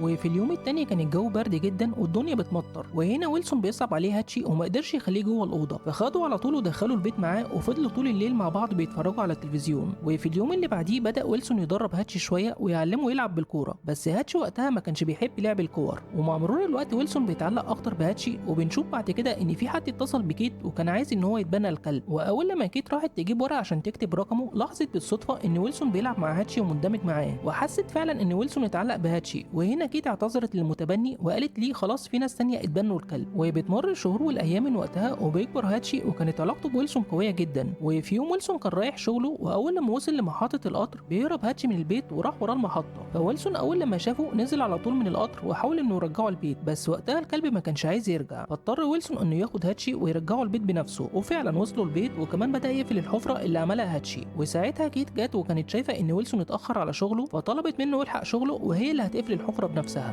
وفي اليوم التاني كان الجو برد جدا والدنيا بتمطر، وهنا ويلسون بيصعب عليه هاتشي وما قدرش يخليه جوه الاوضة، فخده على طول ودخله البيت معاه وفضلوا طول الليل مع بعض بيتفرجوا على التلفزيون. وفي اليوم اللي بعديه بدا ويلسون يدرب هاتشي شوية ويعلمه يلعب بالكورة، بس هاتشي وقتها ما كانش بيحب لعب الكور. ومع مرور الوقت ويلسون بيتعلق اكتر بهاتشي، وبنشوف بعد كده ان في حد اتصل بكيت وكان عايز ان هو يتبنى الكلب. واول لما كيت راحت تجيب ورقة عشان تكتب رقمه لاحظت بالصدفة ان ويلسون بيلعب مع هاتشي ومندمج معاه، وحست فعلا ان ويلسون اتعلق بهاتشي. وهنا كيت اعتذرت للمتبني وقالت ليه خلاص في ناس تانية اتبنوا الكلب. وبتمر الشهور والايام من وقتها وبيكبر هاتشي، وكانت علاقته بويلسون قوية جدا. وفي يوم ويلسون كان رايح شغله، واول لما وصل لمحطه القطر بيهرب هاتشي من البيت وراح وراه المحطة. فويلسون اول لما شافه نزل على طول من القطر وحاول انه يرجعه البيت، بس وقتها الكلب ما كانش عايز يرجع، فاضطر ويلسون انه ياخد هاتشي ويرجعه البيت بنفسه. وفعلا وصلوا البيت، وكمان بدا يقفل الحفرة اللي عملها هاتشي. وساعتها كيت جت وكانت شايفه ان ويلسون اتاخر على شغله، فطلبت منه يلحق شغله وهي اللي هتقفل الحفرة بنفسها.